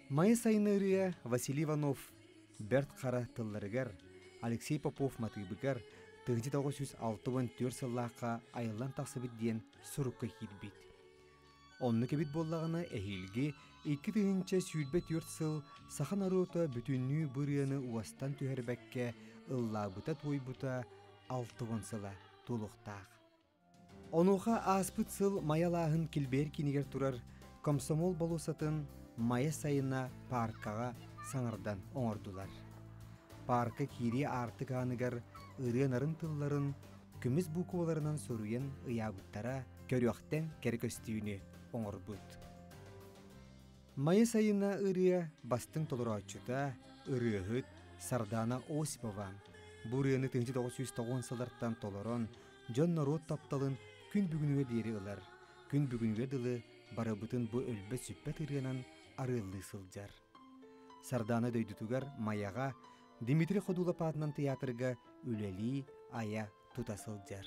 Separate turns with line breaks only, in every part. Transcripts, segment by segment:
Майа сайыны ырыа Василий Иванов Бэрт Хара тылларыгар, Алексей Попов матыыбыгар 1964 сыллаахха айыллан тахсыбыт диэн сурукка киирбит. Оннук эбит буоллаҕына эһиилги 2024 сыл саха норуота бүтүннүү бу ырыаны уостан түһэрбэккэ ыллаабыта-туойбута 60 сыла туолуохтаах. Онуоха ааспыт сыл Майалааһын килбиэр киинигэр турар Комсомол болуоссатын Майа сайына пааркаҕа саҥардан оҥордулар. Паарка киирии аартык ааныгар ырыа нарын тылларын көмүс букваларынан суруйан ыйаабыттара көрүөхтэн кэрэ көстүүнү оҥорбут. Майа сайына ырыа бастыҥ толорооччута, ырыаһыт Сардаана Осипова бу ырыаны 1990 сыллартан толорон дьон-норуот тапталын күн бүгүнүгэр диэри ылар, күн бүгүнүгэр дылы барыбытын бу өлбөт-сүппэт ырыанан арыаллыы сылдьар. Сардаана дойдутугар Майаҕа Дмитрий Ходулов аатынан тыйаатырга үлэлии, айа тута сылдьар.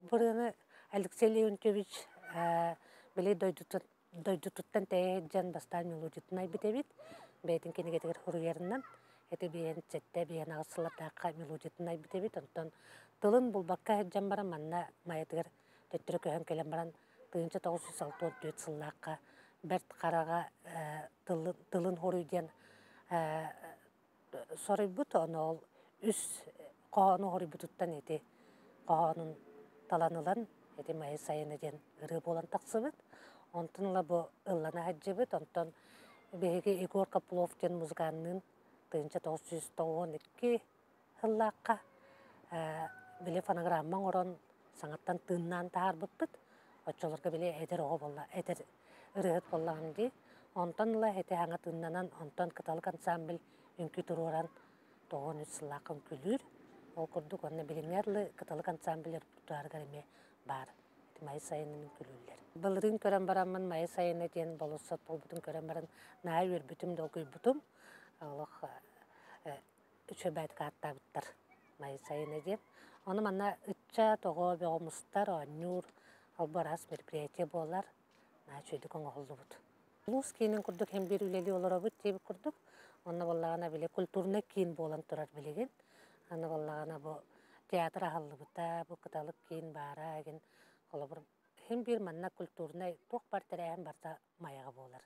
Бу ырыаны Алексей Леонтьевич били дойдутуттан тэйэ сылдьан бастаан мелодиятын айбыт эбит. Бэйэтин кинигэтигэр суруйарынан эти биэн сэттэ биэн аҕыс сыллардаахха мелодиятын айбыт эбит. Онтон тылын булбакка сылдьан баран манна Майатыгар төттөрү көһөн кэлэн баран 1964 сыллаахха Бэрт Хараҕа тылын хоруй диэн соруйбут, ону ол үс хоһоону хоруйбутуттан ити хоһоонун талан ылан ити Майа сайына диэн ырыа буолан тахсыбыт. Онтон ыла бу ыллана сылдьыбыт. Онтон биһиги Егор Копылов диэн музыканныын 1992 сыллаахха били фонограмма оҥорон саҥаттан тыыннаан таһаарбыппыт. Оччолорго били эдэр оҕо буолла, эдэр ырыаһыт буоллаҕым дии. Онтон ыла ити саҥа тыыннанан, онтон Кыталык ансамбль үҥкүү туруоран 93 сыллаахха үҥкүүлүүр. Ол курдук уонна билиҥҥи дылы Кыталык ансамбль репертуарыгар эмиэ баар. Ити Майа сайынын үҥкүүлүүллэр. Былырыын көрөн бараммын Майа сайына диэн болуоссат буолбутун көрөн баран наһаа үөрбүтүм, долгуйбутум. Олох үчүгэй ааттаабыттар Майа сайына диэн. Ону манна ыччат, оҕо бөҕө мустар, оонньуур, ол-бу араас мероприятие буолар. Наһаа үчүгэйдик оҥоһуллубут. Улуус киинин курдук һин биир үлэлии олоробут диэбит курдук. Онно буоллаҕына били культурнай киин буолан турар билигин. Аны буоллаҕына бу театр аһыллыбыта, бу кыталык киин баара игин холобур һин биир манна культурнай туох бар тэрээһин барыта Майаҕа буолар.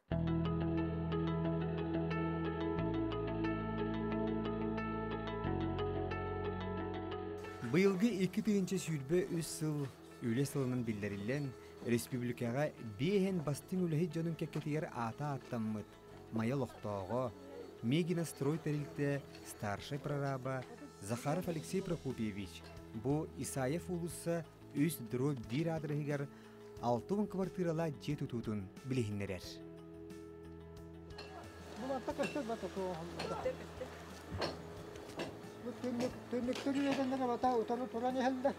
Быйылгы 2023 сыл үлэ сылынан биллэриллэн, республикаҕа биэһэн бастыҥ үлэһит дьонун кэккэтигэр аата ааттаммыт Майа олохтооҕо, Мегинострой тэрилтэ старшай прораба Захаров Алексей Прокопьевич бу Исаев уулусса үс дробь биир аадырыһыгар 60 квартиралаах дьиэ тутуутун билиһиннэрэр.
Булатта көстөр бата Бу түннүктөр үөдэннere бата утары туран иһэллэр.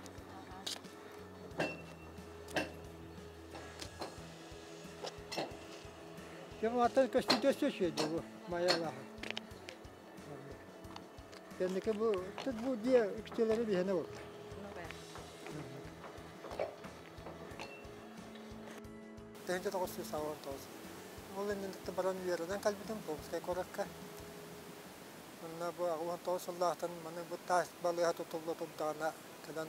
Кематтан көстүүтэ сөшөйдө бу маялаха. Кэнники бу тут бу дьиэ үкчэлэри биһэнэ бол. Тыһыынча 989. Ол иннинэ баран үөрэнэн кэлбитим Томскай куоракка. Онно бу 89 сыллаахтан маны бу таас балыыһа тутулла турдаҕына кэлэн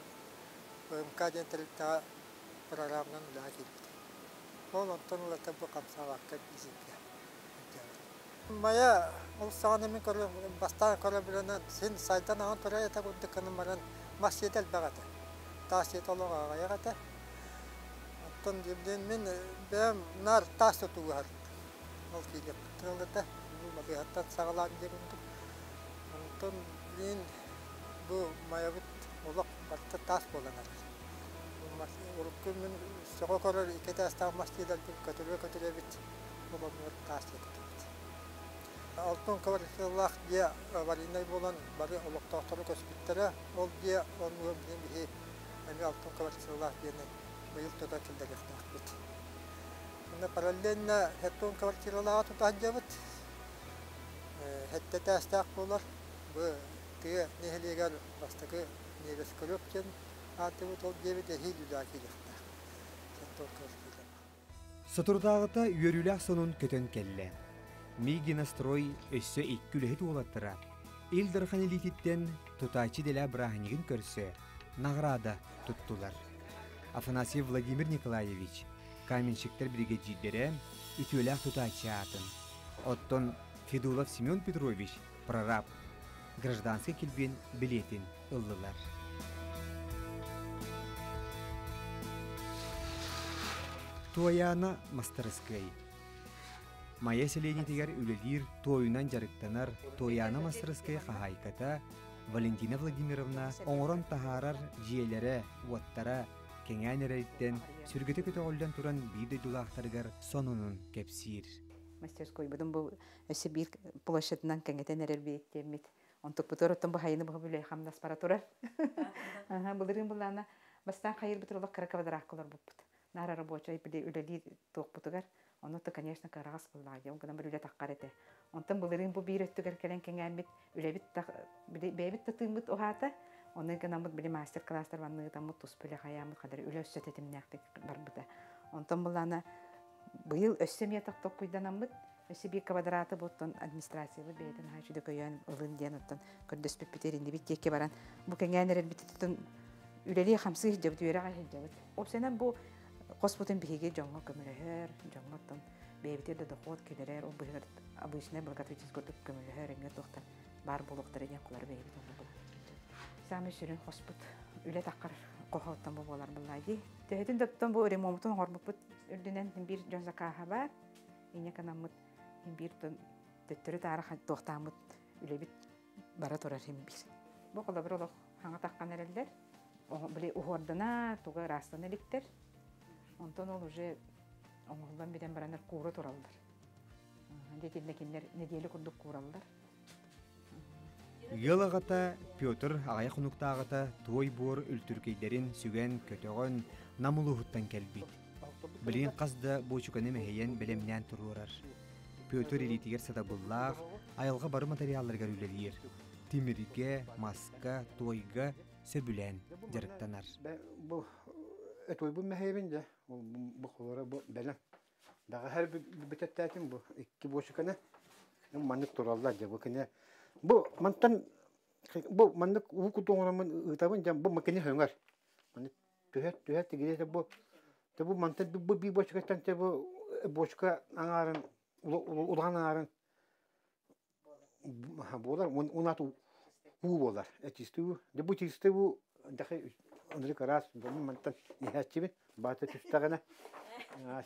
ПМК диэн тэрилтэҕэ программанан үлэҕэ киирбитим. Ол онтон ылата бу хамсаабакка биисинкэ Майа ол саҕана мин көрө бастаан көрө билэнэн син сайдан аҕан турар этэ курдук гынан баран мас сиэтэ элбэх этэ. Таас сиэтэ олох аҕыйах этэ. Оттон дьиҥинэн мин бэйэм наар таас тутууга ол киириэхпиттэн ылата бу балыыһаттан саҕалаан диэн курдук. Онтон билигин бу Майабыт олох барыта таас буолан эрэр. Урукку мин сөҕө көрөр икки этээстээх мас дьиэлэрбин көтүрүө-көтүрүө эбит олорнугар таас дьиэ тутабыт. Алтан квартиралаах дьиэ аварийнай буолан бары олохтоохтору көспүттэрэ. Ол дьиэ оннугар билигин биһи эмиэ алтан квартиралаах дьиэни быйыл тута киллэриэхтээхпит. Онно параллельно хеттон квартиралааҕы тута сылдьабыт. Сэттэ этээстээх буолар. Бу тыа нэһилиэгэр бастакы небоскреб диэн ааттыыбыт ол диэбит эһиил үлэҕэ киириэхтээх. Хеттон квартиралаах.
Соторутааҕыта үөрүүлээх сонун көтөн кэллэ. Мигинострой өссө икки үлэһит уолаттара Ил Дархан илиититтэн тутааччы идэлээх бырааһынньыгын көрсө наҕараада туттулар. Афанасьев Владимир Николаевич каменщиктар биригэдьиирдэрэ үтүөлээх тутааччы аатын, оттон Федулов Семен Петрович прораб гражданскай килбиэн билиэтин ыллылар. Туойаана мастарыскыай. Майа сэлиэнньэтигэр үлэлиир туойунан дьарыктанар Туойаана мастарыскай хаһаайката Валентина Владимировна оҥорон таһаарар дьиэлэрэ, уоттара кэҥээн эрэриттэн сүргэтэ көтөҕүллэн туран биир дойдулаахтарыгар сонунун кэпсиир.
Мастерскойбутун бу өссө биир площадынан кэҥэтэн эрэр биэттиэммит. Онтукпутугар оттон бу хайыны бу бүлэй хамнас бара турар. Былырыын былаана бастаан хайырбыт олох кыра квадратка олорбуппут. Наар рабочай били үлэлиир туохпутугар. Ону то, конечно, кыараҕас буоллаҕа, ол гынан бір үлэ таххар этэ. Онтон былырыын бу биир өттүгэр кэлэн кэҥээммит үлэбит бэйэбит да тыыммыт уһаата. Ону гынаммыт били мастер-класстар манныгытаммыт туспа үлэ хайааммыт хадары үлэ өссө тэтимнээхтик барбыта. Онтон былаана быйыл өссө эмиэ тохтоккуйданаммыт өссө биир квадраты буттан администрациябыт бэйэтин хаачы көйөөн ылын диэн оттон көрдөспүппүт эриннибит диэки баран бу кэҥээн эрэрбититтэн үлэлии хамсыы сылдьабыт, үөрэҕэ сылдьабыт. Опсенан бу хоспутун биһиги дьоҥҥо көмөлөһөр, дьоҥҥо оттон бэйэбитигэр да дохуот кэлэрэр, ол быһыгар обычный благотворительность курдук көмөлөһөр эҥэ туохтар баар буолуохтара диэн кулары бэйэбит онно булар. Саамай сүрүн хоспут үлэ таххар хохоттон бу буолар буллаа дии. Төһөтүн да бу ремонтун оҥорбуппут үрдүнэн биир дьон закааһа баар. Инньэ гынаммыт биир төттөрү таары туохтааммыт үлэбит бара турар хим биир. Бу холобур олох хаҥа таххан эрэллэр. Били уһуордана, туга ыраастана иликтэр. Онтон ол уже оҥоһуллан бүтэн баранар куура тураллар. Дьэ кинилэр нэдиэлэ курдук куураллар.
Ыал аҕата Петр аҕыйах хонуктааҕыта туой буор үлтүркэйдэрин сүгэн, көтөҕөн Нам улууһуттан кэлбит. Билигин хас да буочуканы мэһийэн бэлэмнээн туруорар. Петр илиитигэр сатабыллаах, айылҕа бары материалларыгар үлэлиир. Тимиргэ, маска, туойга сөбүлээн дьарыктанар.
Бу этуйбун мэһэйбин дьэ, бу холоро бу бэлэм. Даҕаһар бүтэттээтим бу икки буочуканы. Маннык тураллар дьэ бу кини. Бу мантан бу маннык уу кутуоҥураммын ыытабын дьэ бу макини хөҥөр. Маннык түһэр түһэр тигирэ бу те бу мантан бу би буочукаттан те бу буочука аҥаарын улахан аҥаарын буолар унаат уу буолар чистый уу дьэ бу чистый уу дахы ынырык ыраас мантан иһээччибин баата түстэҕинэ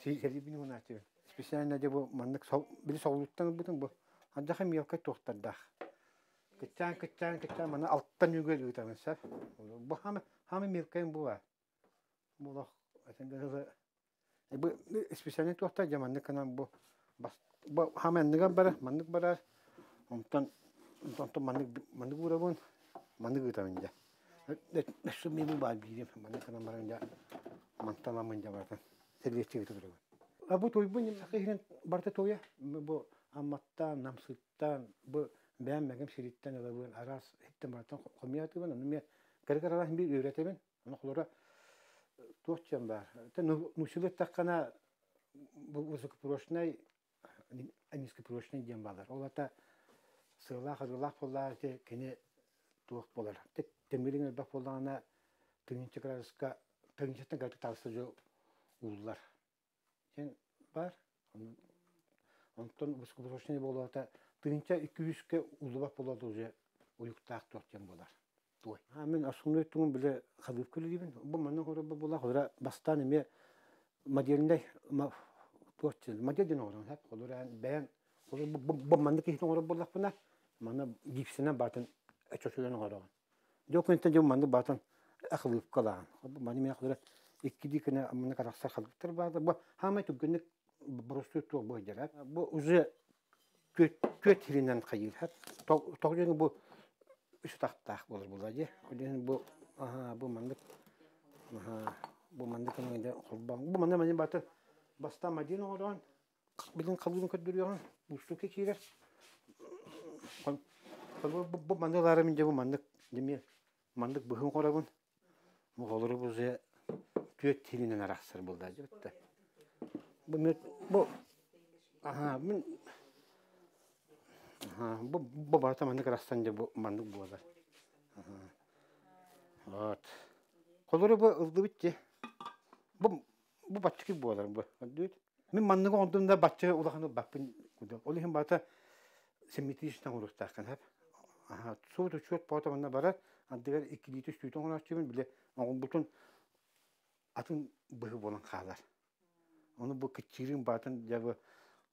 сэлиибин унааччыбын специально дьэ бу маннык били соҕулуттан ылбытым бу ардахы мелкай туохтардаах кыччаан кыччаан кыччаан маны алтан үгэл ыытабын сэр бу хама хама мелкайым бу баар бу олох бу специальный туохта дьэ маннык гынан бу бу хама анныгар барар маннык барар онтон онтон маннык маннык уурабын маннык ыытабын дьэ өссө миэбин баар биирим маннык гынан баран дьэ мантан амын дьэ барытын сэлиэччигэ турабын а бу туйбун иһинэн барыта туйа бу Амматтан Намсыттан бу бэйэм мэгим сириттэн ылабын араас иһиттэн барытын хомуйаатыбын ону эмиэ кэрэ араас биир үөрэтэбин ону холоро туох диэн баар нууччалыы эттэххинэ бу высокопрочный низкопрочный диэн баалар ол ата сыалаах арыылаах буоллаҕа ити кини туох буолар тимириҥ элбэх буоллаҕына тыһыынча градуска тыһыынчаттан кыратык таҕыста дьыл ууллар диэн баар онтон высокопрочный буолуота тыһыынча икки сүүскэ ууллубат буолуота уже уйуктаах туох диэн буолар туой мин основной тугун биле халыыпка үлэлиибин бу манна оҥоробо буоллах олора бастаан эмиэ модельнай туох диэн модель диэн оҥорон сөп олор бэйэм бу маннык киһини оҥорор буоллахпына манна гипсинэн баатын чочуйан оҥороҕун дьэ күнтэн дьэ маннык баатын халыыпкалаан маны мен холора икки кына маннык арахсар халыыптар баата бу хаамай түргэнник боростуой туох бу бу уже күөт сиринэн хайыыр тоҕо бу үс атахтаах буолар буолла дии ол бу бу маннык бу маннык холбоон бу манна маны баты бастаан мадин оҥорон билин халыын көрдөрүөҕүн уустукка киирэр бу маннык лаарым дьэ бу маннык дьэ маннык быһын хоробун холору бу түөт тилинэн арахсар буолла дьэ бу бу мин Бу бу барыта маннык ырастан дьэ бу маннык буолар. Вот. Холору бу ылдыбыт дьэ. Бу бу баччыки буолар бу. Көрдүгүт? Мин манныгы оҥордум да бачча улаханы баппын. Ол иһин барыта симметрично оҥоруохтааххын сөп. Суут учуот поото манна барар, ардыгар иккилии түстүүтүн оҥорооччубун, бile оҥорбутун атын быһыы буолан хаалар. Ону бу кыччыырын баатын дьэ бу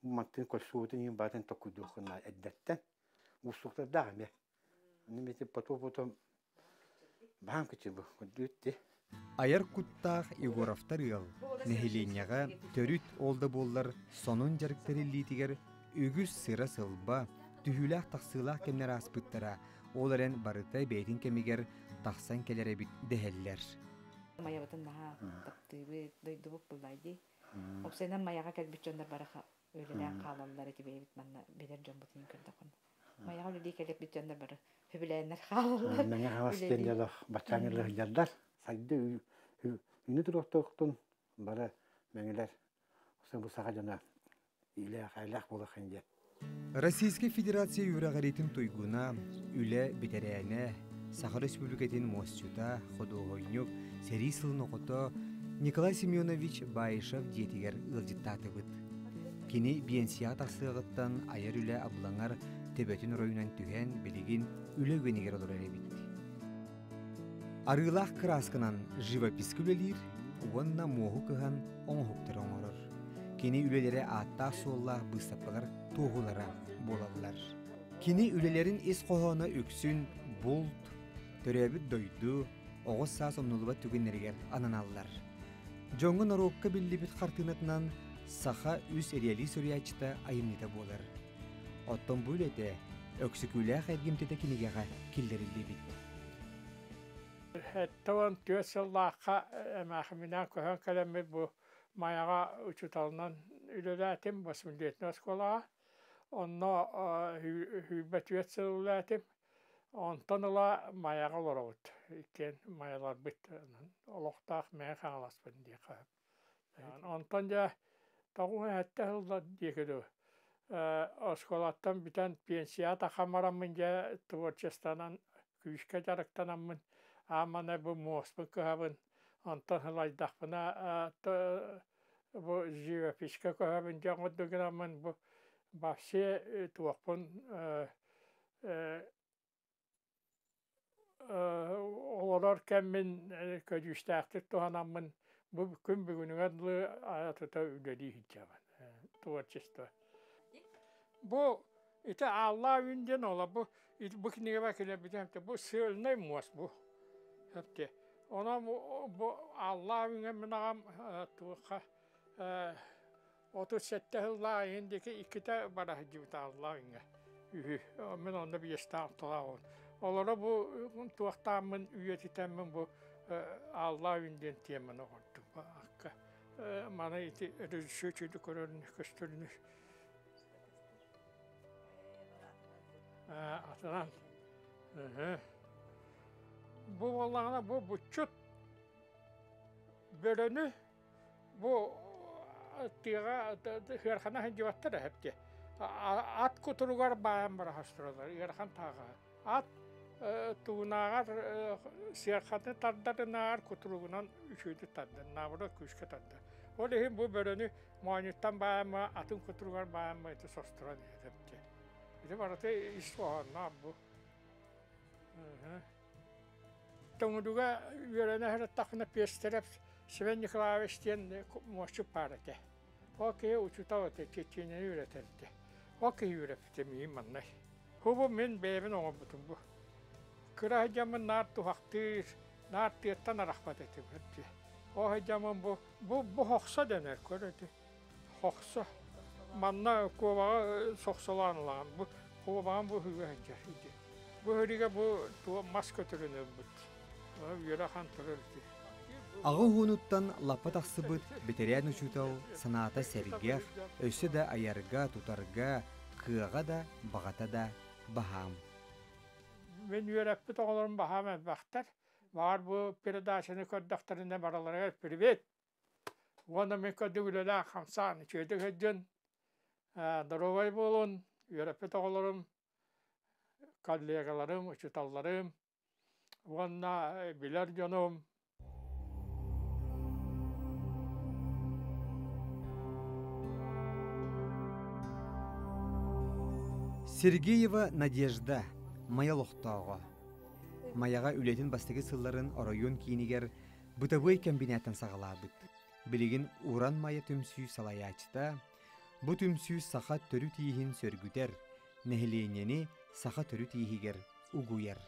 мантын көрсүбүтүн иһин баатын токуйдуоххун эрдэттэн уустуктардаах эмиэ. Аны мети потом-потом баһаам кыччыр бу көрдүүт.
Айар куттаах Егоровтар ыал нэһилиэнньэҕэ төрүт ол да буоллар сонун дьарык тэриллиитигэр үгүс сыра-сылба, түһүүлээх-тахсыылаах кэмнэр ааспыттара, ол эрэн барыта бэйэтин кэмигэр тахсан кэлэр эбит дэһэллэр.
Майабытын наһаа таптыыбыт, дойдубут буллай дии. Опсайынан Майаҕа кэлбит дьоннор бары үлэлээн хаалаллар ити бэйэбит манна билэр дьоммутун көрдөххүнэ. Майаҕа үлэлии кэлбит дьоннор бары сөбүлээннэр хаалаллар.
Мэҥэ Хаҥалас диэн дьолох баччааҥҥы сылдьаллар. Сайды үүнү туруохтуохтун бары мэҥэлэр бу саха дьоно иилээх-айлаах буолаххын диэн.
Российскай Федерация үөрэҕириитин туйгуна, үлэ бэтэрээнэ, Саха Республикатын муосчута, худуоһунньук, сэрии сылын оҕото Николай Семенович Баишев дьиэтигэр ыалдьыттаатыбыт. Кини биэнсийэҕэ тахсыаҕыттан айар үлэ абылаҥар төбөтүн оройунан түһэн, билигин үлэ үгэнигэр олорор эбит. Арыылаах кыраасканан живописка үлэлиир уонна муоһу кыһан оҥоһуктары оҥорор. Кини үлэлэрэ ааттаах-суоллаах быыстапкалар туоһулара буолаллар. Кини үлэлэрин ис хоһооно үксүн булт, төрөөбүт дойду, оҕо саас умнуллубат түгэннэригэр ананаллар. Дьоҥҥо норуокка биллибит хартыынатынан саха үс эриэлии суруйааччыта айымньыта буолар. Оттон бу үлэтэ Өксөкүүлээх эргимтэтэ кинигэҕэ киллэриллибит.
74 сыллаахха эмээхиминээн көһөн кэлэммит бу Майаҕа учууталынан үлэлээтим, восьмилетнэй оскуолаҕа. Онно 24 сыл үлэлээтим. Онтон ыла Майаҕа олоробут. Иккиэн Майаларбыт олохтоох Мэҥэ Хаҥаласпын диэххэ сөп. Онтон дьэ 97 сыллар диэки дуу оскуолаттан бүтэн пенсияҕа тахсан бараммын дьэ творчествонан күүскэ дьарыктанаммын аамана бу муоспун кыһабын. Онтон сылайдахпына бу живописька көһөбүн дьэ оҥордук гынаммын бу вообще туохпун олорор кэммин көдьүүстээхтик туһанаммын бу күн бүгүнүгэр дылы айа тута үлэлии сылдьабын творчество. Бу ити Ааллаах Үүн диэн ола бу бу кинигэбэ килэрбитим бу сыальнай муос бу хэпте. Онон бу Ааллаах Үүҥҥэ мин аҕам туохха 37 сыллаах иһин диэки иккитэ бара сылдьыбыт Ааллаах Үүҥҥэ үһү. Мин онно биэстээх алталаах Олоро бу туохтааммын үйэтитэммин бу Ааллаах Үүн диэн тиэмэни оҥордум. Акка маны ити режиссер чүдү көрөрүн көстөрүнү атынан бу буоллаҕына бу буччут бөрөнү бу тыаҕа ыарахана сылдьыбаттар эһэпти ат кутуругар баайан быраҕастыраллар ыарахан тааҕа ат тугунааҕар сыарханы тардарынааҕар кутуругунан үчүгэйдик тардар наоборот күүскэ тардар ол иһин бу бөрөнү моонньуттан баайама атын кутуругар баайама ити состорон иһэтэпти ити барыта ис хоһоонноох бу Тоҥудуга үөрэнэ сырыттахпына Пестерев Семен Николаевич диэн муосчут баар этэ. Ол киһи учуутал этэ, чеченияны үөрэтэр этэ. Ол киһи үөрэппитэ миигин маннай. Бу мин бэйэбин оҥорбутум бу. Кыра сылдьаммын наар туһахтыыр, наар тыаттан арахпат этим. Ол сылдьаммын бу бу бу хохсо дэнэр көр ити. Хохсо. Манна куобаҕы сохсолоон ылаҕын. Бу куобаҕын бу үһүгэ сылдьар. Бу үһүгэ бу мас көтөрүн ылбыт. Үөрэ ахан турар ити.
Аҕа уһуунуттан лаппа тахсыбыт бэтэрээн учуутал санаата сэргэх, өссө да айарга, тутарга кыаҕа да, баҕата да баһаам.
Мин үөрэппит оҕолорум баһаам элбэхтэр. Баҕар бу передачаны көрдөхтөрүнэ барыларыгар привет! Уонна мин көрдүк үлэлээх хамсаан үчүгэйдик сылдьын, доруобай буолун, үөрэппит оҕолорум. Коллегаларым, учууталларым уонна билэр дьонум.
Сергеева Надежда, Майа олохтооҕо. Майаҕа үлэтин бастакы сылларын оройуон киинигэр бытовой кэмбинээттэн саҕалаабыт. Билигин Уран Майа түмсүү салайааччыта, бу түмсүү саха төрүт ииһин сөргүтэр, нэһилиэнньэни саха төрүт ииһигэр угуйар.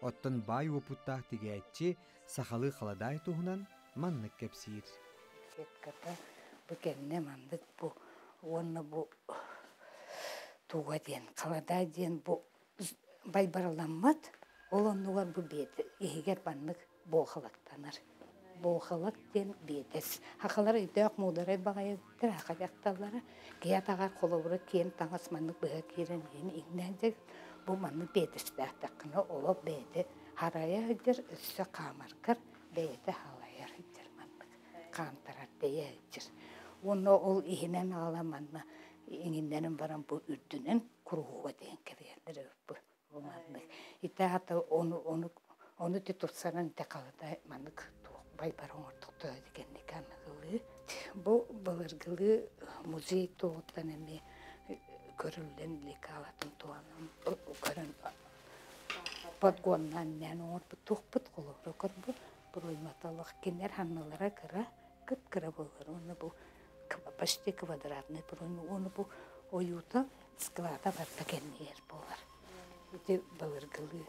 Оттон баай уопуттаах тигээччи сахалыы халадаай туһунан маннык кэпсиир.
Сетката бу кэннэ маннык бу уонна бу туга диэн халадаай диэн бу байбараламмат, ол оннугар бу биэтэ иһигэр маннык буохалактанар. Буохалак диэн биэтэс. Хахалар өйдөөх муударай баҕайыттар хаха дьахталлара киһи атаҕар холобура киэн таҥас маннык быһа киирэн иһин иҥнээн дьэ бу маннык биэтэстээхтэххинэ олох бэйэтэ харайа сылдьар, өссө хаамаргар бэйэтэ халайар сылдьар маннык хаамтарар тэйэ сылдьар. Уонна ол иһинэн аҕала манна иҥиннэрэн баран бу үрдүнэн куруһуба диэн кэбиһэллэр бу бу маннык. Ити аата ону ону ону ти тупсаран ити халата маннык туох байбар оҥордуктар кэнники аныгылыы. Бу былыргылыы музей туоҕуттан эмиэ көрүллэн лекалатын туһанан көрөн подгоннаан нээн оҥорбут туохпут холобура көрбүт пройматалах кинилэр ханналара кыра кып-кыра буолар уонна бу почти квадратный пройма уонна бу ойуута склада барыта кэннигэр буолар. Ити былыргылыы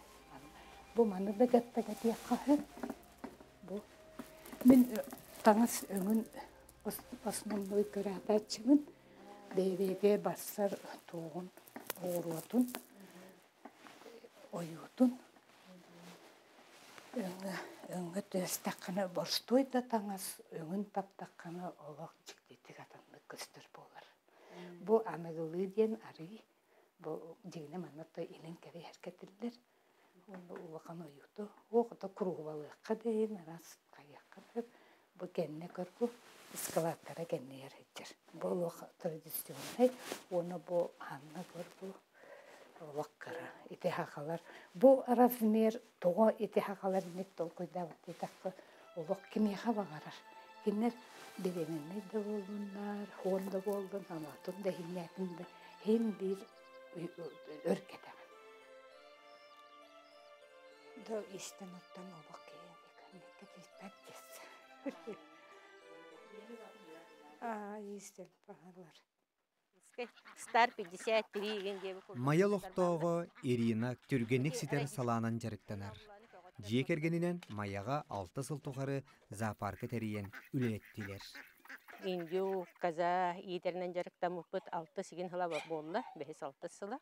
бу маны да кэттэгэтиэххэ сөп. Бу мин таҥас өҥүн основной көрөөтөөччүбүн бэйэ-бэйэтэ барсар туоҕун оҕуруотун ойуутун өҥө өҥө түөстэххинэ борстуой да таҥас өҥүн таптаххына олох дьиктитик атыннык көстөр буолар. Бу аныгылыы диэн арый бу дьиҥинэ манна то илин кэбиһэргэ этиллэр. Уонна улахан ойууту оҕото куруһубалыахха да иһин араас хайыахха сөп. Бу кэннэ көрбу ыскалааттара кэннигэр сылдьар. Бу олох традиционнай уонна бу ханна көрбу олох кыра ити хахалар. Бу размер тоҕо ити хахалар инник толкуйдаабыт диэтэххэ олох кимиэхэ баҕарар. Кинилэр беременный да буоллуннар, хуон да буоллун, анаатын да иһиннээтин да иһин биир өр кэтэҕин. Да истэн оттон олох киһи тиийбэт диэс. Аа, истэн баҕалар.
Стар 53 деген диэби курдук.
Майа олохтооҕо Ирина түргэнник ситэр салаанан дьарыктанар. Дьиэ кэргэнинэн Майаҕа 6 сыл тухары зоопарка тэрийэн үлэлэттилэр.
Индю, коза иитэринэн дьарыктаммыппыт 6 сигин сыла буолла, 5-6 сыла.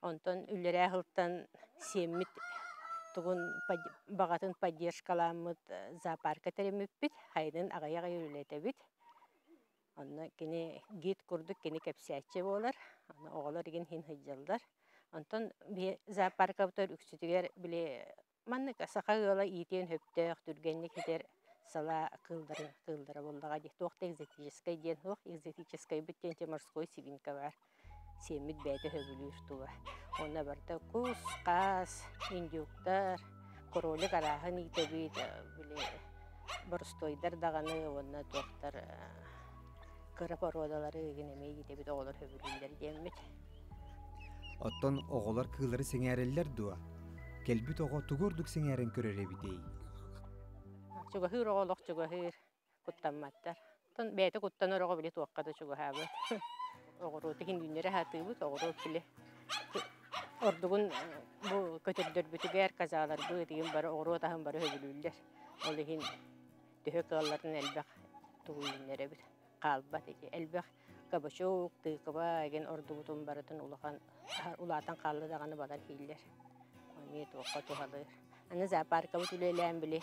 Онтон үллэрээ сылтан сиэммит тугун баҕатын поддержкаламмыт зоопарка тэриммиппит, хайдын аҕыйах үлэлэтэбит. Онно кини гид курдук кини кэпсээччи буолар, ону оҕолор игин иһин сылдьаллар. Онтон зоопаркабытыгар үксүтүгэр били маннык саха ыала иитиэн сөптөөх, түргэнник ситэр салаа кыылларын кыыллара буоллаҕа дии. Туох да экзотическай диэн суох, экзотическайбыт диэн те морской свинка баар. Сиэммит бэйэтэ сөбүлүүр туга. Онно барыта кус, хаас, индюктар, кролик арааһын иитэбит, били боростуойдар даҕаны уонна туохтар кыра породалары игин эмиэ иитэбит оҕолор сөбүлүүллэр диэммит.
Оттон оҕолор кыыллары сэҥээрэллэр дуо? Кэлбит оҕо тугу ордук сэҥээрэн көрөр эбитий?
Чугаһыыр оҕо олох чугаһыыр, куттамматтар. Оттон бэйэтэ куттанар оҕо били туохха да чугаһаабат. Оҕуруоту иһин үүннэрэ сатыыбыт, оҕуруот били ордугун бу көтөрдөрбүтүгэр, козаларбыт игин бары оҕуруот аһын бары сөбүлүүллэр. Ол иһин төһө кыалларын элбэх тугу үүннэрэбит. Хаалбат ити элбэх кабачок, тыква игин ордубутун барытын улахан улаатан хаалла даҕаны балар иһиллэр. Эмиэ туохха туһалыыр. Аны зоопаркабыт үлэлээн били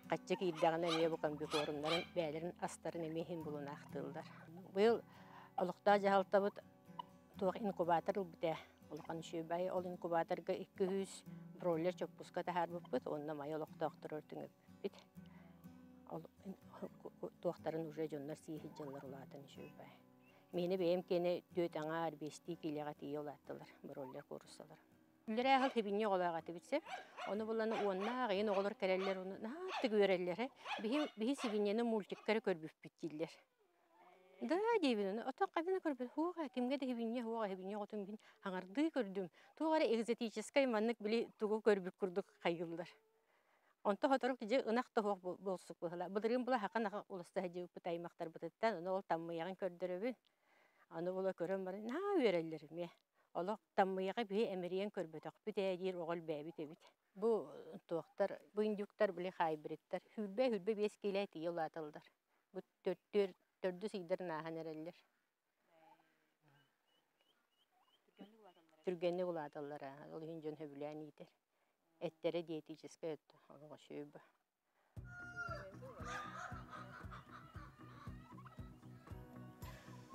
хаччы киирдэҕинэ эмиэ бу комбикормнарын бэйэлэрин астарын эмиэ иһин булунаахтыыллар. Быйыл олохтоох дьаһалтабыт туох инкубатор ылбыта улахан үчүгэй. Ол инкубаторга 200 бройлер чоппуска таһаарбыппыт уонна май олохтоохторор түҥэппит. Ол туохтарын уже дьоннор сии сылдьаллар улаатан үчүгэй. Миэнэ бэйэм киэнэ түөрт аҥаар биэстии киилэҕэ тиийэ улааттылар бройлер кууруссалар. Үллэрээ аһыл хибинньи оҕолоох этибит сөп. Ону булан уоннаах ыйын оҕолор кэлэллэр уну наһаа үөрэллэр. Биһи биһи сибинньэни мультиктары көрбүппүт дииллэр. Да диибин ону ото хабина көрбүт хуоҕа кимгэ да хибинньэ хуоҕа хибинньэ оҕотун мин хаҥардыы көрдүм. Туох эрэ экзотическай маннык били тугу көрбүт курдук хайгыллар. Онто хоторук дьэ ынах тоһуох буолсук быһыла. Былырыын була хахан аха уласта сылдьыбыппыт аймахтарбытыттан ону ол таммыйаҕын көрдөрөбүн. Аны була көрөн баран наһаа үөрэллэр эмиэ. Олох таммыйаҕы биһи эмирийэн көрбөтөхпүт ээ диир оҕо элбээбит эбит. Бу туохтар, бу индюктар били хайбриттар 25 киилэ тиийэ улааталлар. Бу төрдүөр төрдүс ыйдарын ааһан эрэллэр. Түргэнник улааталлар ол иһин дьон сөбүлээн иитэр. Эттэрэ диетическэй өттө олоҕо сүөбэ.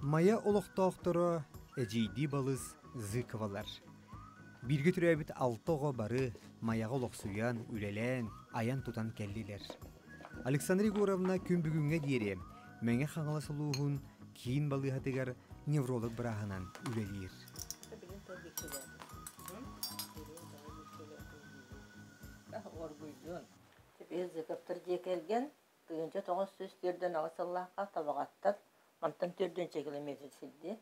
Майа олохтоохторо эдьиийдии балыс Зыковалар. Бииргэ төрөөбүт алта оҕо бары Майаҕа олохсуйан, үлэлээн, айан-тутан кэллилэр. Александра Егоровна күн бүгүҥҥэ диэри Мэҥэ Хаҥалас улууһун киин балыыһатыгар невролог бырааһынан үлэлиир.
Зыковтар дьиэ кэргэн 1948 сыллаахха Табаҕаттан мантан 4 километр сирди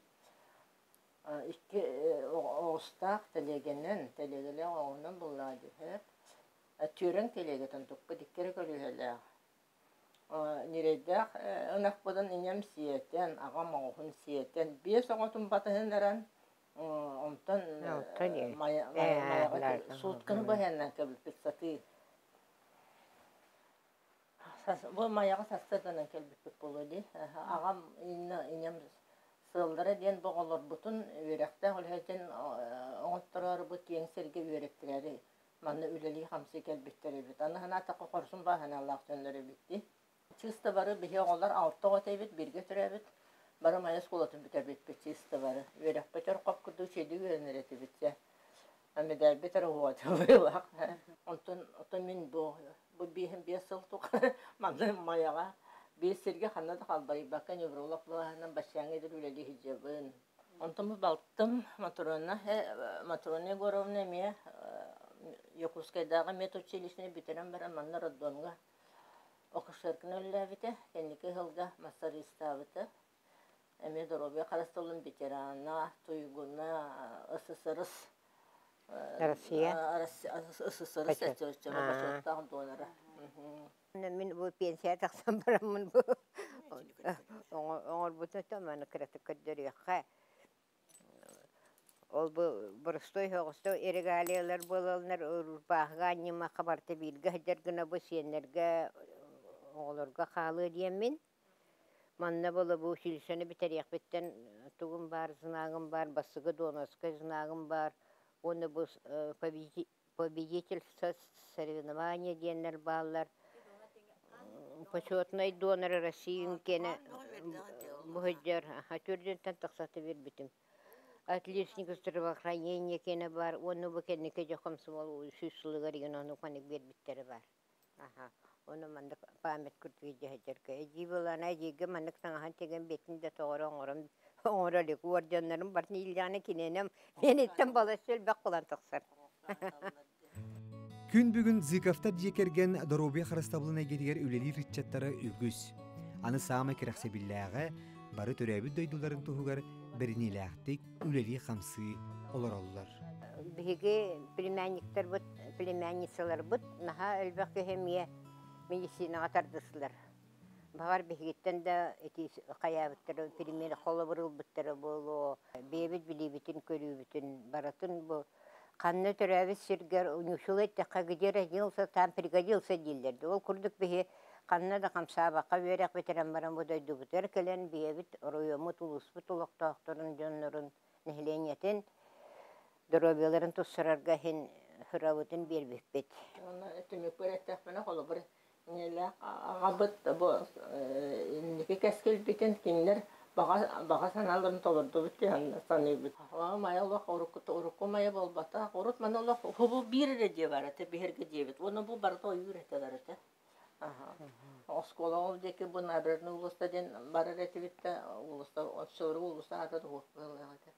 икки оҕустаах тэлиэгэнэн тэлиэгэлээх оҕуһунан буллаҕа түһэр түөрэн тэлиэгэтин туппут икки эрэ көлүөһэлээх ньирэйдээх ынахпытын ийэм сиэтэн аҕам оҕуһун сиэтэн биэс оҕотун батыһыннаран онтон майаҕа суутканы быһыаннан кэбиппит сатыы Бу Майаҕа сарсыарданан кэлбиппит буолуо дии. Аҕам инньэм сыаллара диэн бу оҕолорбутун үөрэхтээх үлэһитин оҥоттороору бу киэҥ сиргэ үөрэттэрээри манна үлэлии-хамсыы кэлбиттэр эбит. Аны санаатахха хорсун бааһыналаах дьоннор эбит дии. Чыыста бары биһи оҕолор алта оҕо этэбит, бииргэ төрөөбүт. Бары Майа оскуолатын бүтэрбиппит чыыста бары. Үөрэхпит өр хоп курдук чэйдик үөрэнэр этибит дьэ. Медальбит эрэ уһуоталыылаах. Онтон оттон мин бу бу биэһин биэс сыл тухары манна Майаҕа биир сиргэ ханна да халбарыйбакка невролог быһаанан баччааҥҥа диэри үлэлии сылдьабын. Онтон бу балтым Матрона Матрона Егоровна эмиэ Якутскайдааҕы медучилищены бүтэрэн баран манна роддомҥа акушерканы үлэлээбитэ. Кэнники ыһылга массажистаабыта. Эмиэ доруобуйа харыстабылын ветерана, туйгуна, СССР
Россия
СССР бочуоттаах донора.
Мин бу пенсия тахсан бараммын бу оҥорбутум маны кыратык көрдөрүөххэ. Ол бу боростой соҕустой регалиялар буолаллар урбааһыга анньымахха барыта бииргэ сылдьар гына бу сиэннэргэ оҕолорго хаалыа диэммин. Манна буола бу училищены бүтэриэхпиттэн тугум баар, знагым баар, бастакы донорскай знагым баар уонна бу победитель соревнования диэннэр бааллар. Почетный донор России киэнэ бу сылдьар төрдүнтэн тахсата биэрбитим. Отличник здравоохранения киэнэ баар уонна бу кэнники дьэ комсомол сүүс сылыгар игин ону ханнык биэрбиттэрэ баар. Аха, ону маннык память курдук илдьэ сылдьарга. Эдьиий былаана эдьиийгэ маннык таҥаһын тигэн биэтин да тоҕоро оҥорон оҥоро илик. Уордьаннарым барытын ииллэҕинэ киниэнэм миэниттэн балачча элбэх буолан тахсар.
Күн бүгүн Зыковтар дьиэ кэргэн доруобуйа харыстабылын эйгэтигэр үлэлиир ыччаттара үгүс. Аны саамай кэрэхсэбиллээҕэ бары төрөөбүт дойдуларын туһугар бэриниилээхтик үлэлии-хамсыы олороллор.
Биһиги племянниктарбыт, племянницаларбыт наһаа элбэх киһи эмиэ медицинаҕа тардыстылар. Баҕар биһигиттэн да ити хайаабыттара, пример холобур ылбыттара буолуо. Бэйэбит билиибитин-көрүүбүтүн барытын бу ханна төрөөбүт сиргэр ньучулай эттэххэ где родился, там пригодился дииллэр. Ол курдук биһи ханна да хамсаабакка үөрэх бүтэрэн баран бу дойдубутугар кэлэн бэйэбит оройуоммут, улууспут олохтоохторун, дьоннорун, нэһилиэнньэтин доруобуйаларын туссарарга иһин сырабытын биэрбиппит.
Уонна түмүкпэр эттэхпинэ, холобур, ийэлээх аҕабыт бу инники кэскилбитин кинилэр баҕа баҕа санааларын толордубут диэн саныыбыт. Майа олох урукку урукку майа буолбатах. Урут маны олох бу биир эрэ дьиэ бар этэ, биһиргэ дьиэбит. Уонна бу барыта ойуур этэ барыта. Оскуола ол диэки бу набережный улуста диэн барар этибит да, улуста, оччолору улуста аата да суох быһыылаах этэ.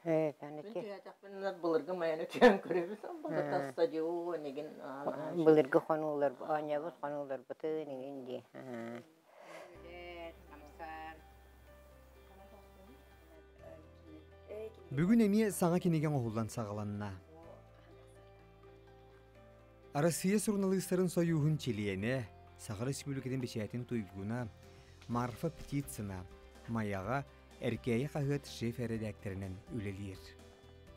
Мин түһээтэхпинэ былыргы Майаны түһэн көрөбүт. Былыргы стадион игин.
Былыргы хонуулар, оонньообут хонууларбытын игин дии.
Бүгүн эмиэ саҥа кинигэ оҥоһуллан саҕаланна. Россия суруналыыстарын сойууһун чилиэнэ, Саха Республикатын бэчээтин туйгуна Марфа Птицына Майаҕа Эркээйи хаһыат шеф-эрэдээктэринэн үлэлиир.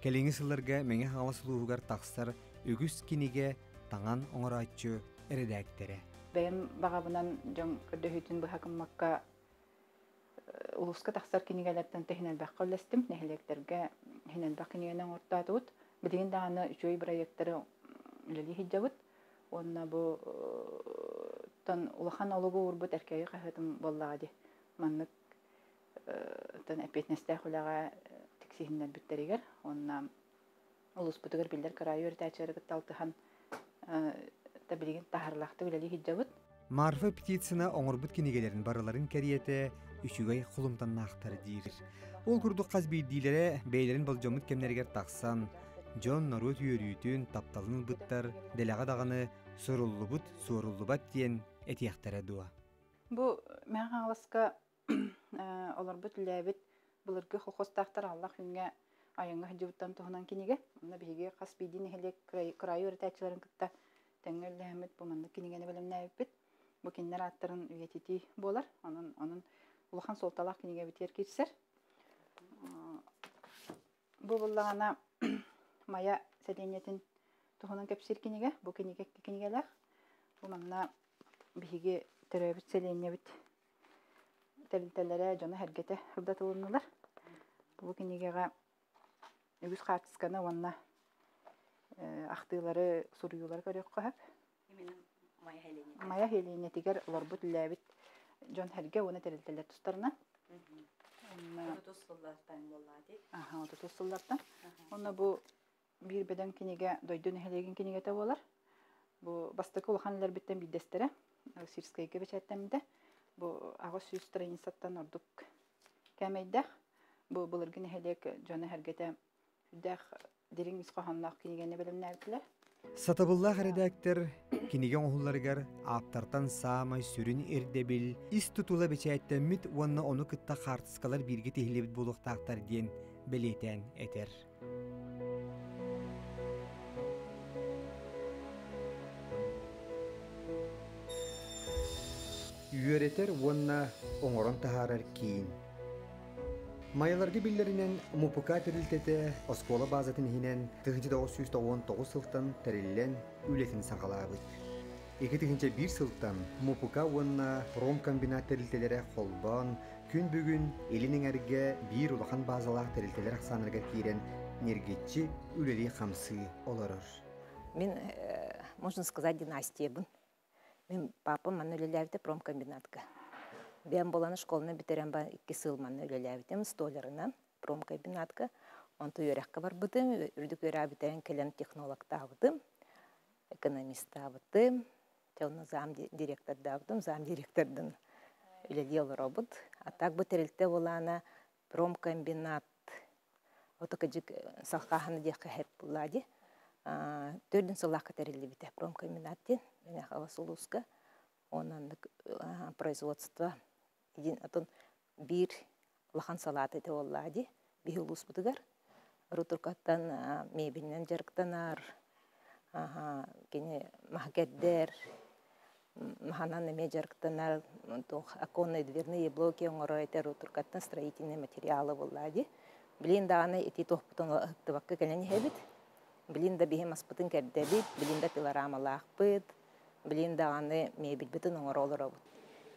Кэлиҥҥи сылларга Мэҥэ Хаҥалас улууһугар тахсар үгүс кинигэ таҥан оҥорооччу эрэдээктэрэ.
Бэйэм баҕабынан дьон көрдөһүүтүн быһа гыммакка улууска тахсар кинигэлэртэн тэһин элбэххэ үллэстим. Нэһилиэктэргэ иһин элбэх кинигэни оҥортоотубут. Билигин даҕаны үчүгэй бырайыактары үлэлии сылдьабыт. Уонна бу тон улахан олугу уурбут Эркээйи хаһыатым буоллаҕа дии. Маннык тон эппиэтинэстээх үлэҕэ тиксиһиннэрбиттэригэр уонна улууспутугар биллэр кыраайы үөрэтээччилэри кытта алтыһан та билигин таһаарыылаахтык үлэлии сылдьабыт.
Марфа Птицына оҥорбут кинигэлэрин барыларын кэриэтэ үчүгэй холумтаннаахтар диир. Ол курдук хас биирдиилэрэ бэйэлэрин болдьоммут кэмнэригэр тахсан, дьон норуот үөрүүтүн, тапталын ылбыттар, дэлэҕэ даҕаны суруллубут, суоруллубат диэн этиэхтэрэ дуо?
Бу Мэҥэ Хаҥаласка олорбут үлээбит былыргы колхозтаахтар Аллах күҥҥэ айаҥҥа сылдьыбыттарын туһунан кинигэ. Онно биһиги хас биирдии нэһилиэк кыраайы үөрэтээччилэрин кытта тэҥҥэ үлэлэһэммит бу маннык кинигэни бэлэмнээбиппит. Бу кинилэр ааттарын үйэтитии буолар. Онон онон улахан суолталаах кинигэбитигэр киирсэр. Бу буллаҕына Майа сэлиэнньэтин туһунан кэпсиир кинигэ. Бу кинигэ икки кинигэлээх. Бу манна биһиги төрөөбүт сэлиэнньэбит тэрилтэлэрэ, дьоно-сэргэтэ сырдатылыннылар. Бу кинигэҕэ үгүс хаартысканы уонна ахтыылары, суруйуулары көрүөххэ сөп. Майа Хелиэнньэтигэр олорбут үлээбит дьон-сэргэ уонна тэрилтэлэр тустарынан. Аха, отутус сыллартан. Онно бу биир бөдөҥ кинигэ дойду нэһилиэгин кинигэтэ буолар. Бу бастакы улахан үлэлэрбиттэн биирдэстэрэ Сирскэйгэ бэчээттэммитэ. Бу 800 страницаттан ордук кээмэйдээх. Бу былыргы нэһилиэк дьоно-сэргэтэ сүрдээх дириҥ ис хоһоонноох кинигэни бэлэмнээбитилэр.
Сатабыллаах эрэдээктэр кинигэ оҥоһулларыгар ааптартан саамай сүрүн ирдэбил ис тутула бэчээттэммит уонна ону кытта хаартыскалар бииргэ тиһиллибит буолуохтаахтар диэн бэлиэтээн этэр. Үөрэтэр уонна оҥорон таһаарар киин. Майаларга биллэринэн, МУПК тэрилтэтэ оскуола баазатын иһинэн 1999 сылтан тэриллэн үлэтин саҕалаабыт. 2001 сылтан МУПК уонна промкомбинат тэрилтэлэрэ холбоон, күн бүгүн Илин Эҥэргэ биир улахан баазалаах тэрилтэлэр ахсааннарыгар киирэн ньиргиччи үлэлии-хамсыы олорор.
Мин, можно сказать, династиябын. Мин папам манна үлэлээбитэ промкомбинатка. Бэйэм буолан школаны бүтэрэн ба икки сыл манна үлэлээбитим столярынан промкомбинатка. Онто үөрэххэ барбытым, үрдүк үөрэҕи бүтэрэн кэлэн технологтаабытым, экономистаабытым, онно зам директордаабытым, зам директордын үлэлии олоробут. А так бу тэрилтэ буолаана промкомбинат ото кыдьык салхааһына диэххэ хэп буллаа ди. Төрдүн сыллаахха тэриллибитэ промкомбинат диэн Мэҥэ Хаҥалас улууска. Онон производство диэн отон биир улахан салаата ити буоллаа ди биһи улууспутугар. Рутуркаттан мебельнэн дьарыктанар, кини маһы кэрдэр, маһынан эмиэ дьарыктанар, туох оконные дверные блоки оҥорор этэ Рутуркаттан строительные материалы буоллаа ди. Билин даҕаны ити туохпутун ыһыктыбакка кэлэн иһэбит. Билин да биһи маспытын кэрдэбит, билин да пилорамалаахпыт, билин даҕаны мебельбитин оҥоро олоробут.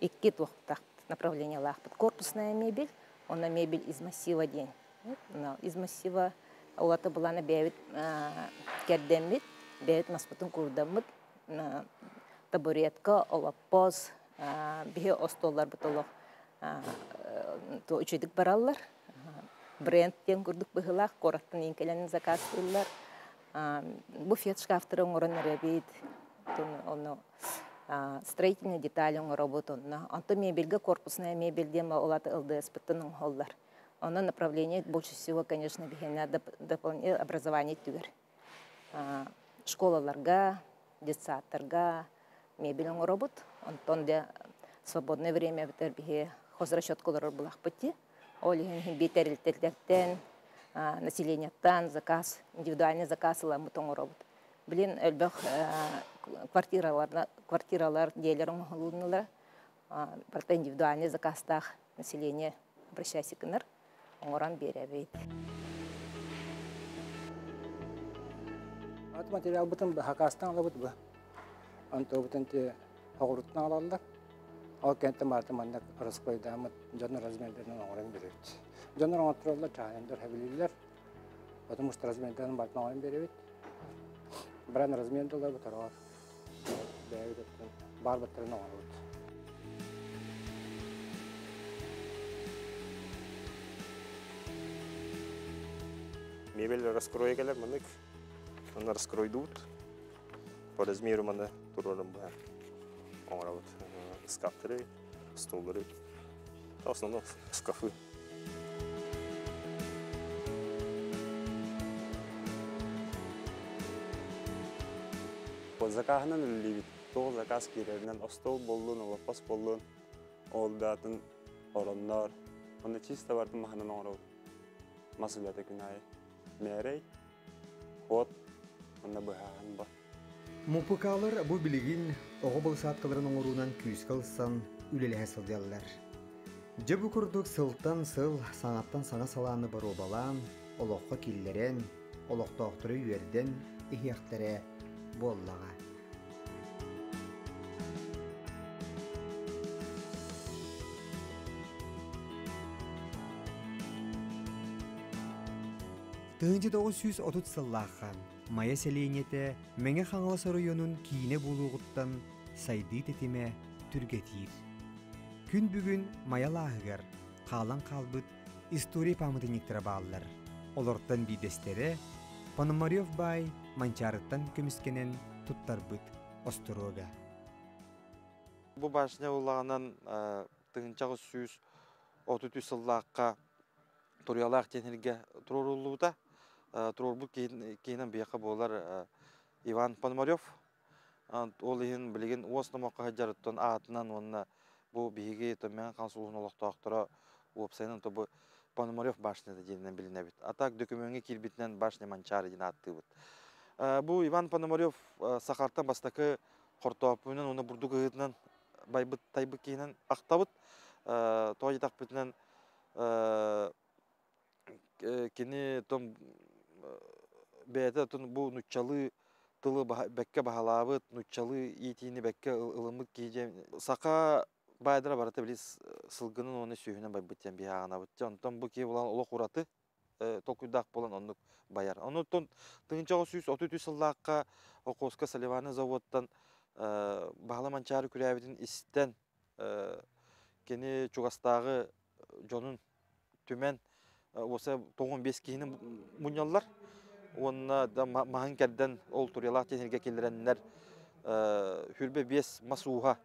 Икки туохтаах направлениелаахпыт. Корпусная мебель, онно мебель из массива диэн. Из массива улата булана бэйэбит кэрдэммит, бэйэбит маспытын куурдаммыт табуретка, олоппос, биһи остуолларбыт олох үчүгдүк бараллар. Бренд диэн курдук быһыылаах, куораттан иин кэлэн заказтыыллар. Буфет шкафтары оҥорон эрэбит. Ону строительный деталь оҥоробут онно. Онтон мебельгэ корпусная мебель диэн ол аты ЛДС-пыттан оҥоһоллор. Онно направление больше всего, конечно, биһиэнэ дополнительное образование түгэр. Школаларга, детсадтарга мебель оҥоробут. Онтон дьэ свободное время битэр биһи хозрасчетка олорор булахпыт дии. Ол иһин биир тэрилтэлэртэн, населениеттан заказ, индивидуальный заказ ыламмыт оҥоробут. Билин элбэх квартиралар, квартиралар, дьиэлэр оҥоһулуннулар. Барыта индивидуальный заказтаах население обращайся гынар, оҥорон биэрэбит.
Ат материалбытын хакаастан алабыт бу. Онтубутун те оҕуруттан алаллар. Ол кэнтэ барыта маннык раскройдааммыт дьон размердэринэн оҥорон биэрэбит. Дьоннор оҥоттороллор, чаанньандар хэбилииллэр. Потому что размердэрин барытын оҥорон биэрэбит. Баран размер долларбыт ороҕор. Бэйэбит өттүн баар баттарын оҥоробут.
Мебель раскрой кэлэр маннык. Онно раскройдуут. По размеру маны туруоран быһа оҥоробут. Шкафтары, столлары. В основном шкафы.
Закаһынан үлэлиибит. Туох заказ киирэринэн остуол буоллун, олоппос буоллун, ол да атын ороннор. Онно чисто барытын маһынан оҥоробут. Мас үлэтэ күн аайы. Мээрэй, ход, онно быһааһын бар.
МУПК-лар бу билигин оҕо былысаадкаларын оҥоруунан күүскэ ылсан үлэлэһэ сылдьаллар. Дьэ бу курдук сылтан сыл саҥаттан саҥа салааны боруобалаан, олоххо киллэрэн, олохтоохтору үөрдэн иһиэхтэрэ буоллаҕа. 1930 сыллаахха Майа сэлиэнньэтэ Мэҥэ Хаҥалас оройуонун киинэ буолуоҕуттан сайдыы тэтимэ түргэтиир. Күн бүгүн Майа алааһыгар хаалан хаалбыт история пааматынньыктара бааллар. Олортон биирдэстэрэ Пономарев баай Манчаарыттан көмүскэнэн туттарбыт остуруога.
Бу башня улаҕанан 1933 сыллаахха Туруйалаах диэн сиргэ туруоруллубута. Туруорбут киһинэн биһиэхэ буолар Иван Пономарев. Ол иһин билигин уос номоххо сылдьарыттан аатынан уонна бу биһиги Томмян хан сулуһун олохтоохторо уопсайынан то бу Пономарев башнята диэнинэн билинэбит. А так дөкүмүөҥҥэ киирбитинэн башня Манчаары диэн ааттыыбыт. Бу Иван Пономарев Сахартан бастакы хортооппуйунан уонна бурдук ыһыытынан байбыт тайбыт киһинэн ахтабыт. Тоҕо диэтэхпитинэн кини том бэйэтэ бу нуччалыы тылы бэккэ баһылаабыт, нуччалыы иитиини бэккэ ылыммыт киһи диэн саха баайдара барыта били сылгынан уонна сүөһүнэн байбыт диэн биһи ааҕынабыт. Онтон бу киһи булан олох ураты толкуйдаах буолан оннук байар. Онуттан 1933 сыллаахха Охотска Соливаны заводтан Баһыла Манчаары күрээбитин истэн кини чугастааҕы дьонун түмэн уоса 95 киһини мунньаллар уонна да маһын кэрдэн ол туриялаах диэн киллэрэннэр хүрбэ биэс мас ууһа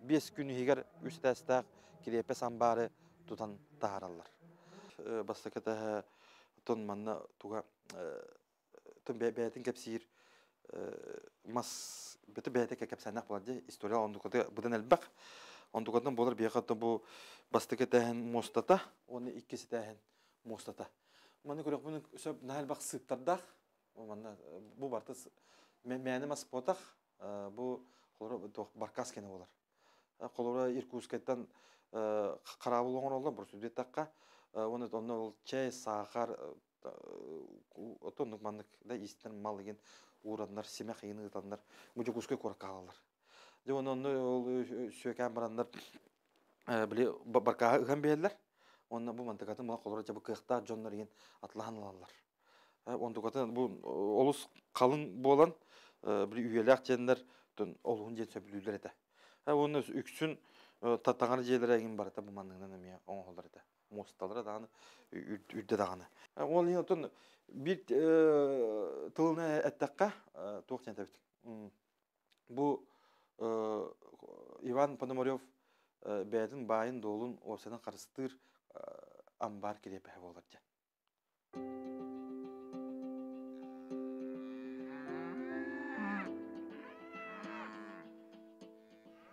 биэс күн иһигэр үс этээстээх кириэппэс амбаары тутан таһаараллар. Бастакы этээһэ тон манна туга тон бэйэтин кэпсиир мас бөтө бэйэтэ кэпсээннэх буолар дии история ондуката быдан элбэх ондукатынан буолар биһиэхэ бу бастакы этээһин муостата уонна иккис этээһин муостата маны көрөхпүн сөп наһаа элбэх сыыптардаах манна бу барыта мээнэ мас буотах бу холобура баркас кэнэ буолар холобура Иркутскайтан хараабыл оҥороллор бурсудиэттэххэ уонна онно ол чэй саахар оннук маннык да иистэн мал игин уураннар симэх игин ыытаннар бу Дьокуускай куоракка хаалаллар дьэ уонна онно ол сүөкээн бараннар били баркааһы ыһан биэрэллэр уонна бу мантыкатын була холоро дьэ бу кыахтаах дьоннор игин атлаһан ылаллар онтукатын бу олус халыҥ буолан били үйэлээх диэннэр олуһун диэн сөбүлүүллэр этэ уонна үксүн таҥара дьиэлэрэ игин барыта бу манныгынан эмиэ оҥоһуллар этэ муосталара даҕаны үрдэ даҕаны. Ол иһин оттон биир тылынан эттэххэ туох диэн этэбит бу Иван Пономарев бэйэтин баайын-дуолун уопсайынан харыстыыр амбар кириэпэһэ буолар дьэ.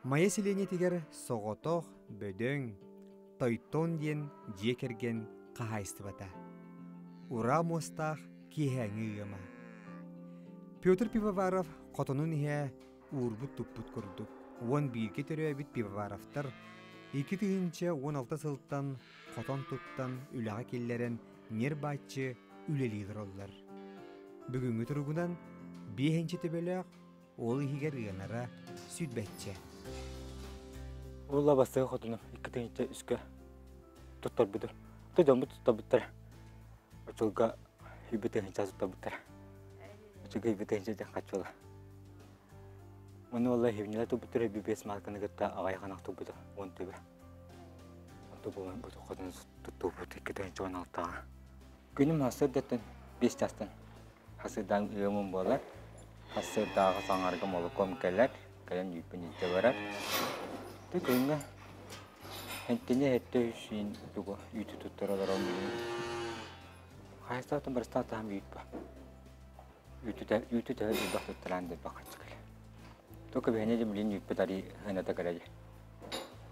Майа сэлиэнньэтигэр соҕотох, бөдөҥ, Тойтон диэн дьиэ кэргэн хаһаайыстыбата. Ураа муостаах киэһээҥҥи ыама. Петр Пивоваров хотонун иһэ уурбут-туппут курдук. 11-гэ төрөөбүт Пивоваровтар 2016 сылтан хотон туттан үлэҕэ киллэрэн ньир-бааччы үлэлии олороллор. Бүгүҥҥү туругунан биэһинчи төбөлөөх ол иһигэр ыанара сүрбэччэ.
Ула бастыгы хотуну 2 3-кө туттарбытым. Ты дьоммут туттарбыттар. Очулга 100 тыһыынча туттарбыттар. Очулга 100 тыһыынча диэн хаччыла. Ону олла хивниле туппуттар 5 марканы кытта аҕай ханах туппута 10 төбө. Онто буолан бу хотун туттубут 2016-га. Күнүм хасырдаттан 5 частан хасырдаан ыамым буолар. Хасырдааҕы саҥарга молоком кэлэр, кэлэн үүппүн илдьэ барар. Ты күҥҥэ хэнтини хэтте үсүн тугу үүтү туттар олорон билин. Хаһыстаатым барыстаах таһам үүт ба. Үүтү төһө элбэх туттараан дэлбэх хаччы кэлэ. Только биһине де билин үүппүт ари хыната кэлэ.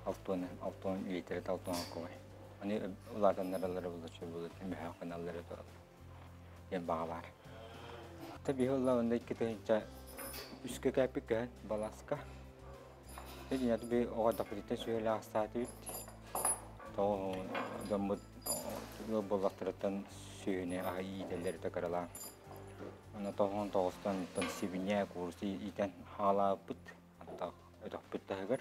Алтуон алтуон литр алтуон алкоголь. Аны улаатаннараллара булаччы булат мөһөөх гыналлара туолар. Диэн баҕа баар. Та биһи олла онда 2 тыһыынча 3-кө кээппит көһөн баласка. Дьиҥэ би оҕо дапытыттан сүһэлээх астаатыбыт. Тоҕо дьоммут ыал буоллахтарыттан сүөһүнү аһы иитэллэр кыралаан. Онно тоҕон тоҕустан тон сибиньэ куурус иитэн хаалаабыт. Аттах өтөхпүт таһыгар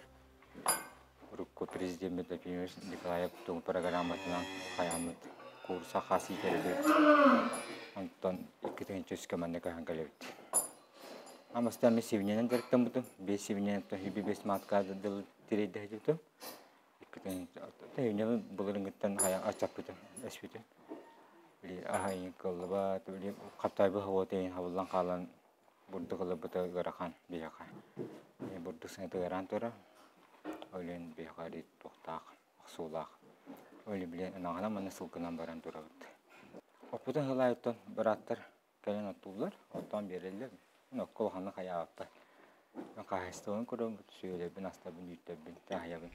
урукку президент Владимир Николаев тугу программатынан хайааммыт курса хас иитэрбит. Онтон 2 тыһыынча 3-кө манна көһөн кэлэбит. Амастан мен сибиньэнэн дьарыктаммытым. Бес сибиньэнэн хиби бес матка дыл тирейдэһитим. 2 тыһыынча былырынгыттан хая ачаппытым, эспитим. Били аһайын кыллыба, били хаптайбы хавотейн хабыллан хаалан бурдук ылыбыта ыарахан биһиэхэ. Бурдук сыҥата ыараан тура. Олен биһиэхэ туохтаах, охсуулаах. Оле били ынаҕынан манна сылгынан баран турабыт. Оппутун хылаайыттан бырааттар кэлэн оттууллар, оттоон биэрэллэр. Окко улаханнык хайаабаппар. Хаһайыстыбаны көрөммүт, сүөлэбин, астабын, үүттэрбин, таһайабын.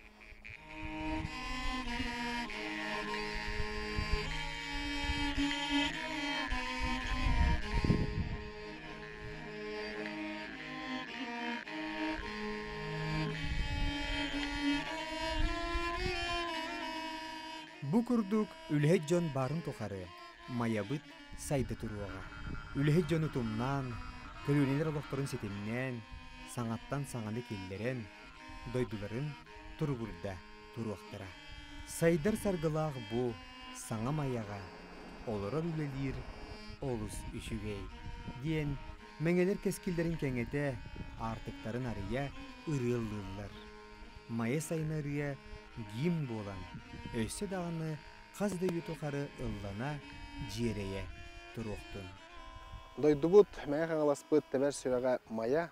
Бу курдук үлэһит дьон баарын тухары Майабыт сайда туруоҕа. Үлэһит дьону тумнаан, көлүөнэлэр олохторун ситимнээн, саҥаттан саҥаны киллэрэн, дойдуларын туругурда туруохтара. Сайдар саргылаах бу саҥа Майаҕа олорор үлэлиир олус үчүгэй, диэн мэҥэлэр кэскиллэрин кэҥэтэ, аартыктарын арыйа ырыаллыыллар. Майа сайына ырыа гимн буолан, өссө даҕаны хас да үйэ тухары ыллана, дьиэрэйэ туруохтун.
Дойдубут Мэҥэ Хаҥаласпыт тэбэр сүрэҕэ Майа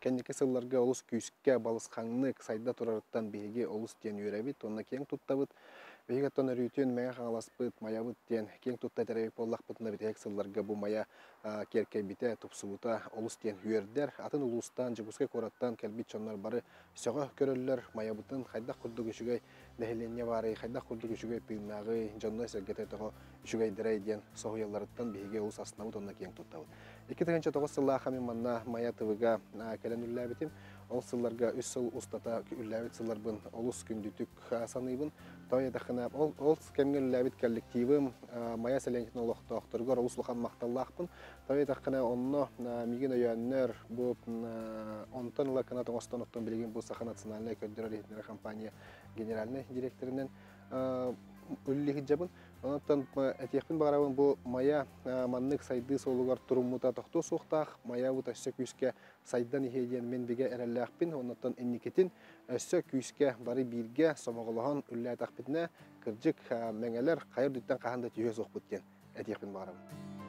кэнники сылларга олус күүскэ, балысханнык сайда турарыттан биһиги олус диэн үөрэбит уонна киэҥ туттабыт. Биһиги оттон өрүүтүн Мэҥэ Хаҥаласпыт, Майабыт диэн киэҥ тутта этэрэбит буоллахпытына бүтэһик сылларга бу Майа киэркэйбитэ, тупсубута олус диэн үөрдэр. Атын улуустан, Дьокуускай куораттан кэлбит дьоннор бары сөҕө көрөллөр. Майабытын хайдах курдук үчүгэй нэһилиэнньэ баарый, хайдах курдук үчүгэй тыыннааҕый, дьонно сэргэтэ тоҕо үчүгэйдэрэй диэн соһуйалларыттан биһиги олус астынабыт уонна киэҥ туттабыт. 2009 сыллаахха мин манна Майа ТВ-га кэлэн үллээбитим. Ол сылларга үс сыл устата үллээбит сылларбын олус күндүтүк саныыбын. Той этэххинэ, ол, ол кэмҥэ үллээбит коллективым Майа сэлиэнньэтин олохтоохторугар олус улахан махталлаахпын. Той этэххинэ, онно миигин өйөөннөр бу онтон ыла кынат оҥостон оттон билигин бу Саха национальнай көрдөрөр иһитиннэрэр компания генеральнай директорынан үллиһиджабын. Онтон этиэхпин баҕарабын бу Майа маннык сайдыы суолугар туруммута тохтуо суохтаах. Майа бу өссө күүскэ сайдан иһиэ диэн мин бигэ эрэллээхпин. Оннуттан инникитин өссө күүскэ бары бииргэ сомоҕолоһон үллээтэхпитинэ кырдьык мэҥэлэр хайыр дүттэн хаһан да түһүө суохпут диэн этиэхпин баҕарабын.